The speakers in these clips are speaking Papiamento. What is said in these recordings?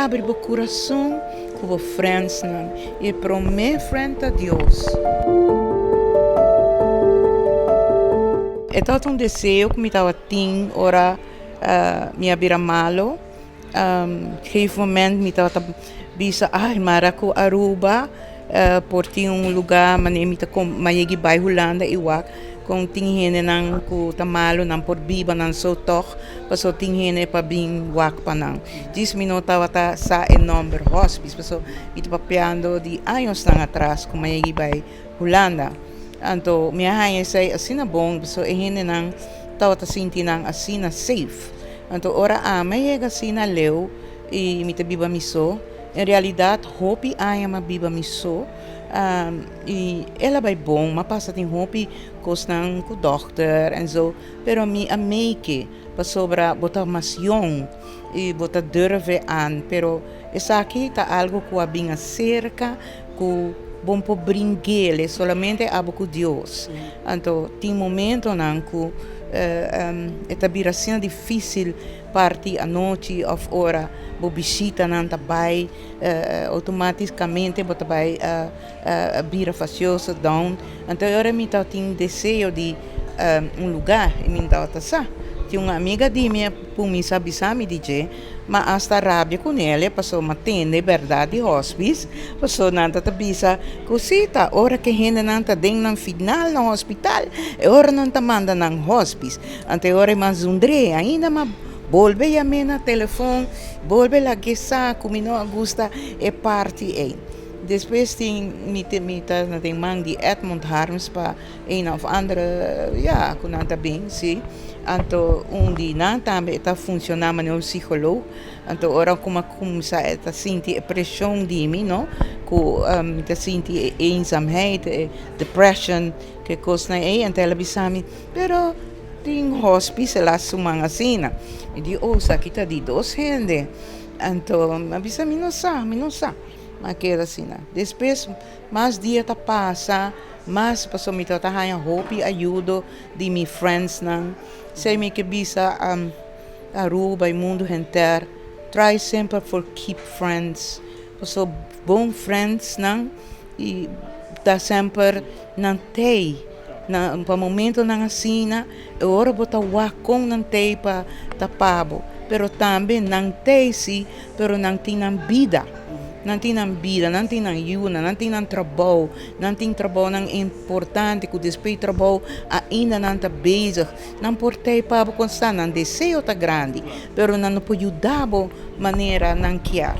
Habri bo kurason ku bo friendsnan i e promé friend ta Dios. E tabata un deseo ku mi tabatin ora mi a bira malo. Gegeven moment mi tabata bisa ay mara ku Aruba por tin un luga manera mi ta mi a yega bai Hulanda i wak kon tin hendenan ku ta malu nan por biba nan so tòg pasobra tin hende pa bin wak pa nan. Djis mi no tabata sa e nòmber hospice pasobra mi ta papiando di añosnan atras ku mi a yega bai Hulanda. Anto mi a haña esei asina bon pasobra e hendenan tabata sinti nan asina safe. Anto ora ami a yega asina leu i mi ta biba mi so, en realidat hopi aña mi a biba mi so i el a bai bon, mi a pasa den hopi kosnan ku dòkter en zo, pero mi a make pasobra bo ta mas yong i bo ta durf aan, pero esaki ta algu ku a bin aserka ku bo por bring'el, e solamente abo ku Dios. Anto tin momentonan ku e ta bira asina difísil parti anochi òf ora bo bishitanan ta bai outomátikamente bo ta bai bira fasioso, down. Anto e ora mi ta tin deseo di un lugá i mi tabata sa. Tin un amiga di mi a kuminsá bisa mi di dje. Ma asta rabia ku Nelia pasobra m'a tende e bèrdat di hòspis, pasobra nan ta ta bisa ku si ta ora ku e hendenan ta den nan final na hòspital, e ora nan ta manda nan hòspis. Anto e ora e mas zundr'é, ainda m'a bolbe yam'é na telefòn, bolbe lag'é sa ku mi no a gusta e parti ei. Despues tin mi mi ta na den man di Edmond Harms pa een of andere, ya, ku nan ta bin, si. Anto un di nan tambe e ta funshoná manera un psikoloog. Anto ora ku mi a kuminsá e ta sinti e preshon di mi, no, ku mi ta sinti e eenzaamheid, e depression, ku e kosnan ei, anto el a bisa mi, pero tin hospice el a suman asina. Mi di, oh, esaki ta di dos hende. Anto mi a bisa, mi no sa, mi no sa. Mi a keda asina. Despues mas dia ta pasa, mas pasobra mi tabata haña hopi ayudo di mi friendsnan. Esei mi ke bisa Aruba y mundo henter, try semper for keep friends. Pasobra bon friendsnan y ta semper nan tei. Na pa momentonan asina e ora bo ta wak kon nan tei pa tapa bo. Pero tambe nan tei si, pero nan tin nan bida. Nan tin nan bida, nan tin nan yunan, nan tin nan trabou, nan tin trabounan importante ku despues di trabou ainda nan ta bezig. Nan por tei pa bo konstá, nan deseo ta grandi, pero nan no por yuda bo manera nan kier.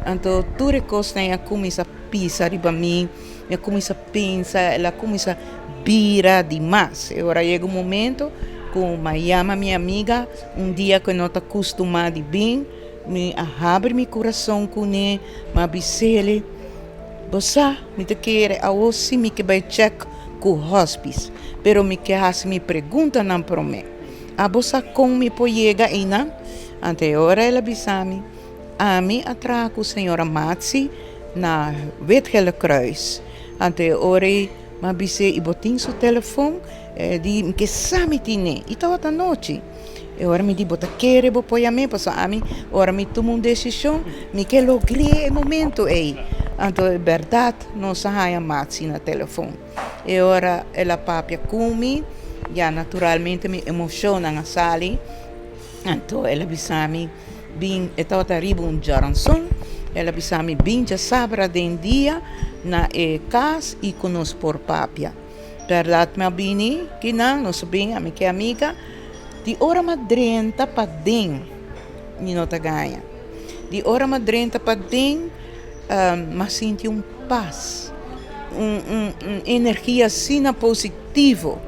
Anto tur e kosnan a kuminsá pisa riba mi, mi a kuminsá pensa, el a kuminsá bira di mas. E ora yega un momento ku mi a yama mi amiga un dia ku e no ta kustumá di bin. Mi a habri mi kurason kuné, mi a bis'el, Bo sa, mi ta kere awor si mi ke bai chèk ku hòspis, pero mi ke hasi mi preguntanan promé. Abo sa kon mi por yega einan? Anto e ora el a bisa mi, Ami a traha ku señora Matsi na Wit Gele Kruis. Anto e ora ei mi a bis'é, I bo tin su telefon? E di, Mi ke sa mi tin'é. I tabata anochi. E ora mi di, Bo ta kere bo por yam'é? Pasobra ami, ora mi tuma un desishon, mi ke logr'é e momento ei. Anto e bèrdat nos a haña Matsi na telefon. E ora el a papia ku mi, ya naturalmente mi emoshonnan a sali. Anto el a bisa mi, Bin, e tabata riba un djaranson, el a bisa mi, Bin djasabra den dia na e kas i ku nos por papia. Bèrdat mi a bini kinan, nos a bin, ami ku e amiga, di ora mi a drenta paden, mi no ta gaña, di ora mi a drenta paden mi a sinti un pas, un un un energia asina positivo,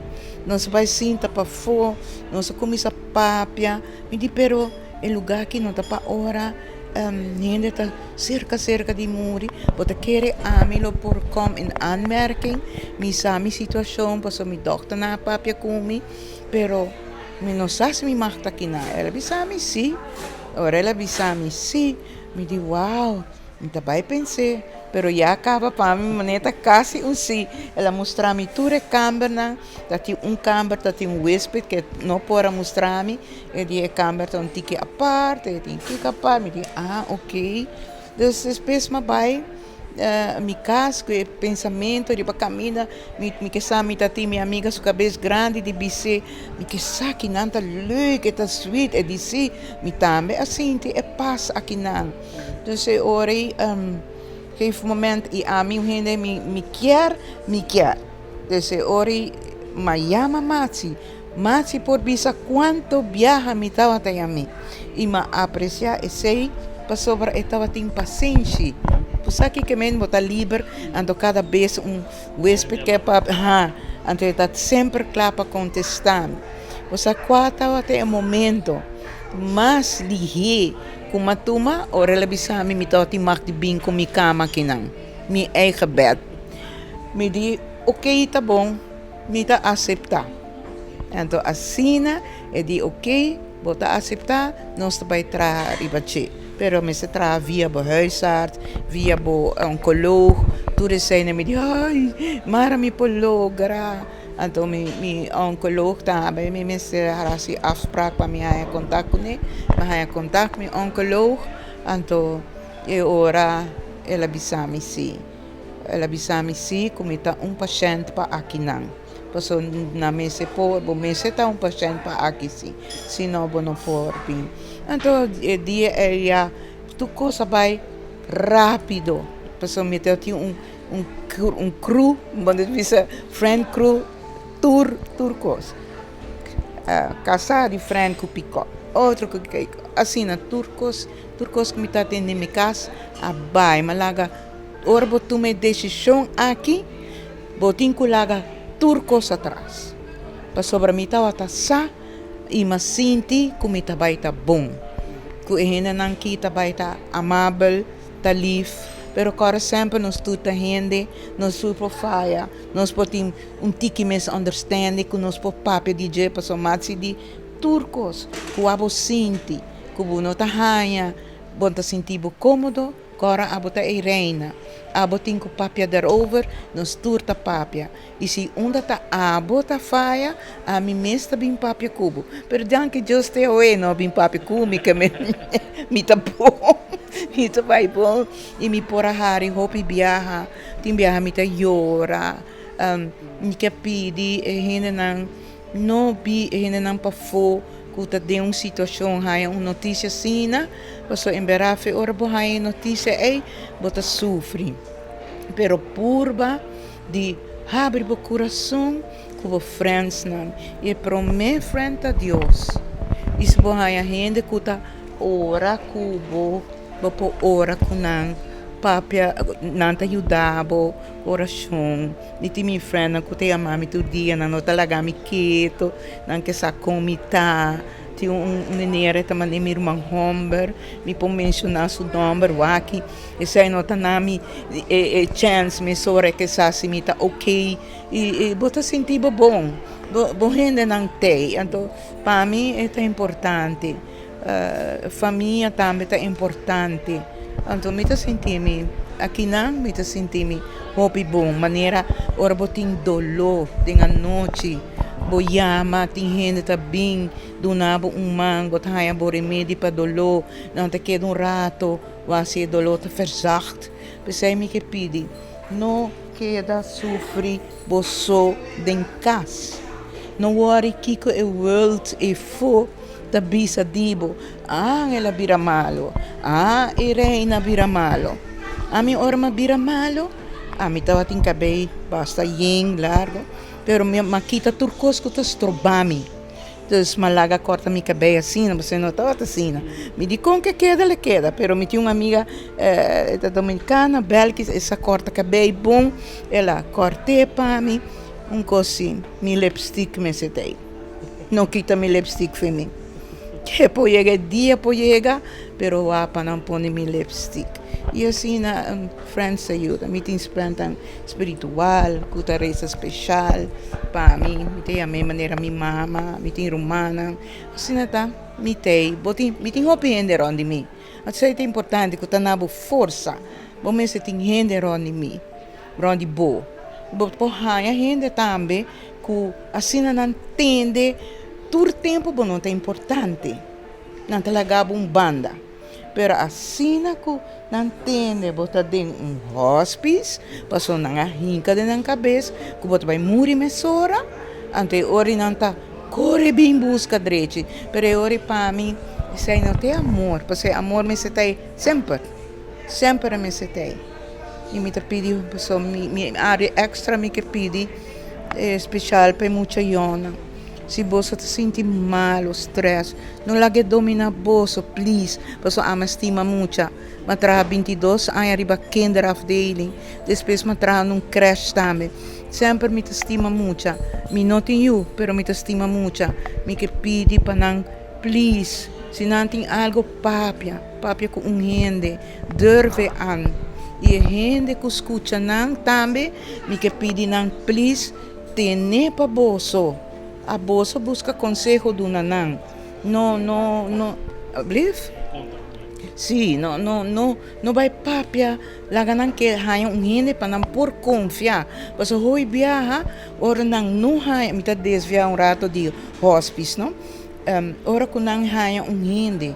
nos a bai sinta pafó, nos a kuminsá papia, mi di pero e lugá aki no ta pa ora. Hende ta serka serka di muri, bo ta kere ami lo por kom in aanmerking, mi sa mi situashon pasobra mi dòkternan a papia ku mi, pero mi no sa si mi mag ta kinan. El a bisa mi si, ora el a bisa mi si, mi di wow, mi ta bai pens'é. Pero ya caba pa mi manera ta casi un si. El a mustra mi tur e kambernan. Ta tin un kamber ta tin un huesped ke no por a mustra mi. E di e kamber ta un tiki apart, e tin kiko apart. Mi di ah ok. Dus despues mi a bai mi cas cu e pensamento riba caminda mi mi ke sa mi ta tin mi amiga su cabes grandi di bis'é mi ke sa kinan ta leuk e ta sweet e di si mi tambe a sinti e pas akinan. Dus e ora ei geef moment i ami un hende mi mi kier mi kier. Dus e ora ei mi a yama Matsi, Matsi por bisa kuantu biaha mi tabata yam'é i mi a apresiá esei pasobra e tabatin pasenshi. Bo sa kiko men bo ta liber anto kada bes un huesped ke papia ha anto e ta semper kla pa kontestá mi. Bo sa kua tabata e momento mas lihé ku mi a tuma? Ora el a bisa mi mi tabatin mag di bin ku mi kama akinan, mi eigen bed. Mi di oké ta bon. Mi ta aseptá. Anto asina e di oké, bo ta aseptá, nos ta bai traha riba dje. Pero mester traha via bo huisarts, via bo onkoloog, tur esei. Mi di ai, mara mi por logra. Anto mi mi onkoloog tambe mi mester hasi afsprak pa mi haña kontak kuné. Mi haña kontak ku mi onkoloog, anto e ora el a bisa mi si. El a bisa mi si ku mi ta un pashènt pa akinan. Pasobra nan mester por, bo mester ta un pashènt pa aki si, si no bo no por bin. Anto e dia ei ya tur kos a bai rápido, pasobra mi tabatin un un un crew, bo ta bisa friend crew, tur tur kos. Kasá di friend ku pikòp, otro ku asina tur kos tur kos ku mi tabatin den mi kas a bai. Mi a laga. Ora bo tuma e desishon aki, bo tin ku laga tur kos atras. Pasobra mi tabata sa i mi a sinti ku mi ta bai ta bon, ku e hendenan ki ta bai ta amabel, ta lif, pero kòrda semper nos tur ta hende, nos tur por faya, nos por tin un tiki misunderstanding ku nos por papia di dje, pasobra mas si di tur kos ku abo sinti ku bo no ta haña, bo ta sinti bo kómodo. Kora abo ta e reina. Abo tin ku papia daarover, nos tur ta papia. I si unda ta abo ta faya, ami mes ta bin papia ku bo. Pero danki Dios te awe no a bin papia ku mi, ke mi mi ta bon, mi ta bai bon i mi por a hari hopi biaha. Tin biaha mi ta yora, mi ke pidi e hendenan. No bi e hendenan pafó ku ta den un situashon haña un notisia asina, pasobra en bèrdat fe ora bo haña e notisia ei bo ta sufri. Pero purba di habri bo kurason ku bo frèndsnan i e promé frènd ta Dios. I si bo haña hende ku ta ora ku bo, bo por ora ku nan, papia, nan ta yuda bo ku orashon. Mi tin mi friendnan ku ta yama mi tur dia, nan no ta laga mi keto, nan ke sa kon mi ta. Tin un meneer e ta manda mi ruman homber, mi por menshoná su nomber waki, esei no ta na mi e chèns mesora e ke sa si mi ta oké. I bo ta sinti bo bon, bo hendenan t'ei. Anto pa mi e ta importante, famia tambe ta importante. Anto mi ta sinti mi akinan, mi ta sinti mi hopi bon. Manera ora bo tin doló den anochi, bo yama, tin hende ta bin duna bo un man, bo ta haña bo remedi pa doló, nan ta keda un rato, wak si e doló ta verzacht. P'esei mi ke pidi, no keda sufri bo so den kas. No wòri kiko e world efo ta bisa di bo, Ah, el a bira malo. Ah, e reina a bira malo. Ami ora mi a bira malo, ami tabatin kabei basta yen, largo, pero mi a kita tur kos ku ta stroba mi. Dus mi a laga kòrta mi kabei asina, pasobra no tabata asina. Mi di kon ke keda, le keda. Pero mi tin un amiga, e ta dominicana, Belkis, e sa kòrta kabei bon, el a kòrt'é pa mi. Un kos si, mi lipstick mester ta ei. No kita mi lipstick for mi. Ke por yega e dia por yega, pero wak pa nan pone mi lipstick. I asina friends ta yuda. Mi tin friendnan spiritual ku ta resa speshal pa mi. Mi ta yam'é manera mi mama, mi tin rumannan. Asina ta mi t'ei. Bo tin, mi tin hopi hende rònt di mi. Esei ta importante ku ta na bo forsa. Bo mester tin hende rònt di mi, rònt di bo. Bo por haña hende tambe ku asina nan tende tur tempu bo no ta importante. Nan ta laga bo un banda. Pero asina ku nan tende bo ta den un hospice, pasobra nan a hinka den nan kabes ku bo ta bai muri mesora, anto e ora nan ta kore bin buska drechi. Pero e ora pa mi esei no ta e amor, pasobra e amor mester ta ei semper, semper e mester ta ei. I mi ta pidi pasobra mi área èkstra mi ke pidi spesial pa e mucha yònnan. Si boso ta sinti mal o stress, no laga e domina boso, please, pasobra ami a stima mucha. Mi a traha 22 aña riba kinderafdeling, despues mi a traha na un crèche tambe. Semper mi ta stima mucha. Mi no tin yu, pero mi ta stima mucha. Mi ke pidi pa nan, please, si nan tin algo papia, papia ku un hende, durf e an. I e hende ku skucha nan tambe, mi ke pidi nan, please, Tene pa boso, a boso buska konseho duna nan. No, no, no, blief? Sí, no, no, no, no bai papia, laga nan ke haña un hende pa nan por konfia. Pasobra hopi biaha ora nan no haña, mi ta desvia un rato di hospice, no, ora ku nan haña un hende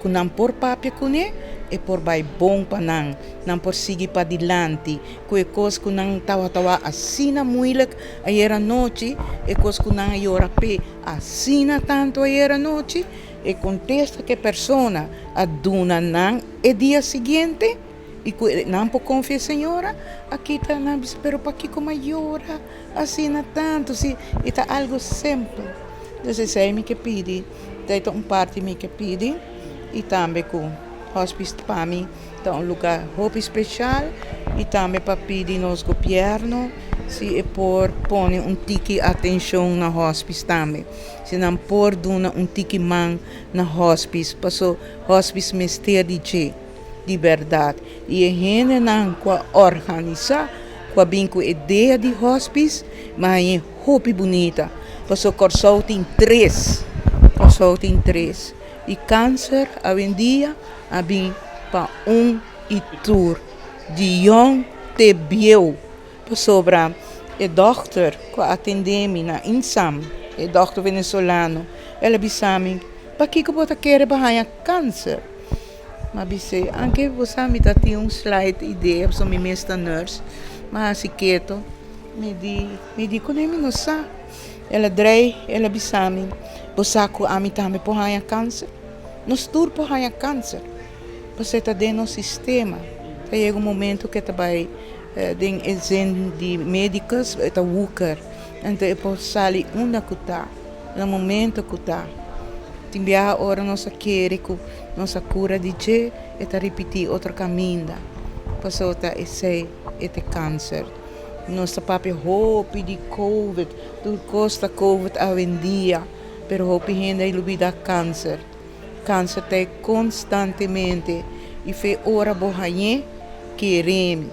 ku nan por papia kuné, e por bai bon pa nan, nan por sigui padilanti ku e kos ku nan tabata wak asina muilik ayer anochi, e kos ku nan a yora p'e asina tantu ayer anochi, e kontesta ku e persona a duna nan e dia siguiente i ku nan por konfia e señora a kita nan bisa pero pakiko mi a yora asina tantu si e ta algu simpel. Entonces esei mi ke pidi, esei ta un parti mi ke pidi i tambe ku hospice pa mi ta un lugar hopi special i tambe pa pidi nos gobierno si e por pone un tiki atencion na hospice tambe, si nan por duna un tiki man na hospice paso hospice mester di dje di berdad i e hendenan ku a organisa ku a bin ku e idea di hospice mi a hañ'e hopi bunita paso Kòrsou tin tres Kòrsou tin tres i kanser awendia a bin pa un i tur di yòn te bieu pasobra e dòkter ku a atendé mi na Insam e dòkter venezolano el a bisa mi pakiko bo ta kere pa haña kanser mi a bis'é anke bo sa mi ta tin un slight idea pasobra mi mes ta nurse mi a hasi keto mi di mi di kuné mi no sa el a drei el a bisa mi bo sa ku ami tambe por haña kanser. Nos tur por haña kanser, pasobra e ta den nos sistema. Ta yega un momento ku e ta bai den e zin di médikos, e ta woeker. Anto e por sali unda ku ta, na momento ku ta. Tin biaha ora nos a kere ku nos a kura di dje, e ta ripití otro kaminda, pasobra ta esei e ta e kanser. Nos ta papia hopi di covid, tur kos ta covid awendia. Pero hopi hende a lubida kanser. Kanser ta e konstantemente i fe ora bo hañ'é, kere mi.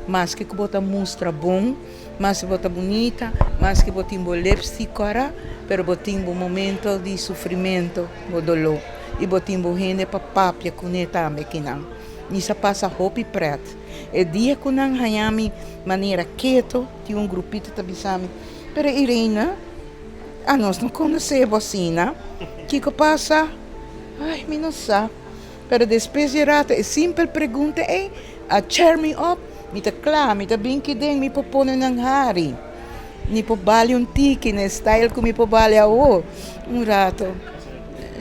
Maske ku bo ta mustra bon, maske bo ta bunita, maske bo tin bo lipstick kòrá, pero bo tin bo momento di sufrimentu, bo doló. I bo tin bo hende pa papia kuné tambe kinan. Mi sa pasa hopi prèt. E dia ku nan haña mi manera ketu, tin un grupito ta bisa mi, Pero Irene, Anos no konosé bo asina. Kiko pasa? Ai, mi no sa. Pero despues di rato e simpel pregunta ei a cheer mi up. Mi ta kla, mi ta bin kiden, mi por pone nan hari. Mi por bali un tiki na e style ku mi por bali awo un rato.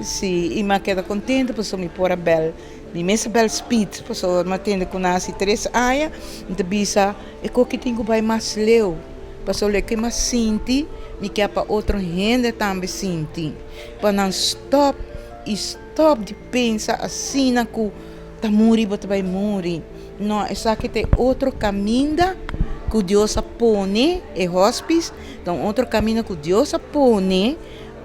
Sí, i mi a keda kontento pasobra mi por a bèl. Mi mes a bèl speed pasobra mi a tende ku nan hasi tres aña. Mi ta bisa e koki tin ku bai mas leu. Pasobra loke mi a sinti, mi ke pa otro hende tambe sinti. Pa nan stòp i stòp di pensa asina ku ta muri bo ta bai muri. No, esaki ta e otro kaminda ku Dios a pone, e hospice ta un otro kaminda ku Dios a pone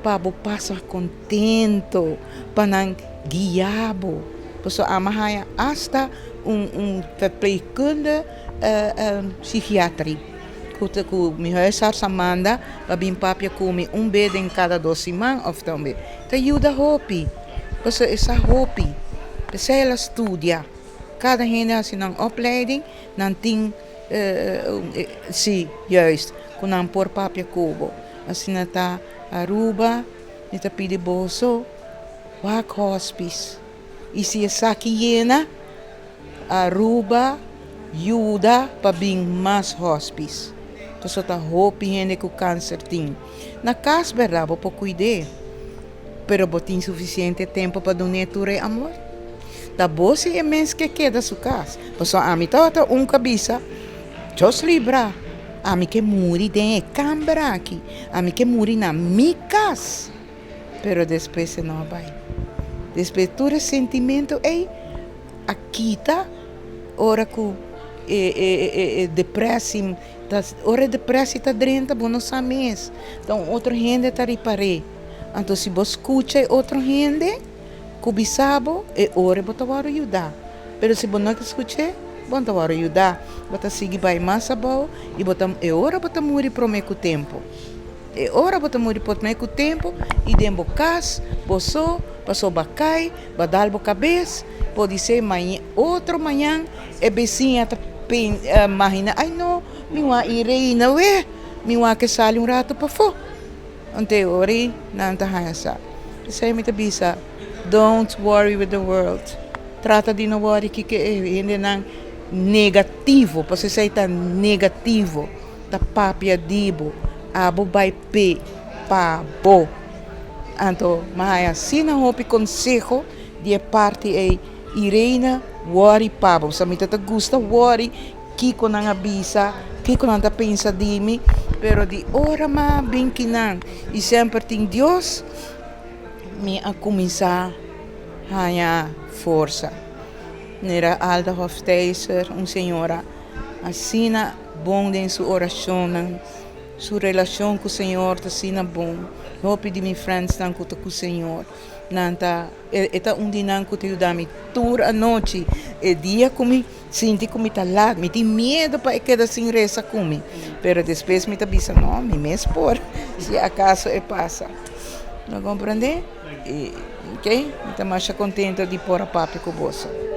pa bo pasa kontento, pa nan guia bo. Pasobra ami a haña asta un un verpleegkunde psikiatri. Ku ta ku mi huisarts a manda pa bin papia ku mi un be den kada dos siman òf ta un be. Ta yuda hopi, pasobra e sa hopi. P'esei el a studia. Kada hende hasi nan opleiding, nan tin si, juist, ku nan por papia ku bo. Asina ta Aruba, mi ta pidi boso wak hospice. I si esaki yena, Aruba yuda pa bin mas hospice. Pasobra ta hopi hende ku kanser tin. Na kas bèrdat bo por kuid'é, pero bo tin sufisiente tempu pa dun'é tur e amor? Ta bo si e mes ke keda su kas. Pasobra ami tabata un ku a bisa, Dios libra, ami ke muri den e kamber aki, ami ke muri na mi kas. Pero despues e no a bai. Despues tur e sentimentu ei a kita ora ku e e e depressie ta ora e depressie ta drenta bo no sa mes. Ta un otro hende ta ripar'é. Anto si bo skucha e otro hende ku bisa bo e ora bo ta wòrdu yuda. Pero si bo no ta skuch'é bo no ta wòrdu yuda. Bo ta sigui bai mas abou i bo ta e ora bo ta muri promé ku tempu. E ora bo ta muri por mei ku tempu i den bo kas bo so paso ba kai ba dal bo kabes podisé otro mañan e besiña ta mahina ai no mi wak i reina weh mi wak ke sali un rato pafó anto e ora ei nan ta haña sa p'esei mi ta bisa don't worry with the world trata di no worry kiko e hendenan negativo pasobra esei ta negativo. Ta papia di bo, abo bai p'e pa bo. Anto mi a haña asina hopi konseho di e parti ei, Irene wòri pa bo. Mi ta ta gusta wòri kiko nan a bisa, kiko nan ta pensa di mi, pero di ora mi a bin kinan i semper tin Dios, mi a kuminsá haña forsa. Mira Alda Hoftijzer, un señora asina bon den su orashonnan, su relashon ku Señor ta asina bon. Hopi di mi frensnan ku ta ku Señor, nan ta, e ta un di nan ku ta yuda mi tur anochi. E dia ku mi sinti ku mi ta lat, mi tin miedu pa e keda sin resa ku mi, pero despues mi ta bisa, no, mi mes por, si akaso e pasa. Bo komprendé? I, oke, mi ta masha kontento di por a papia ku boso.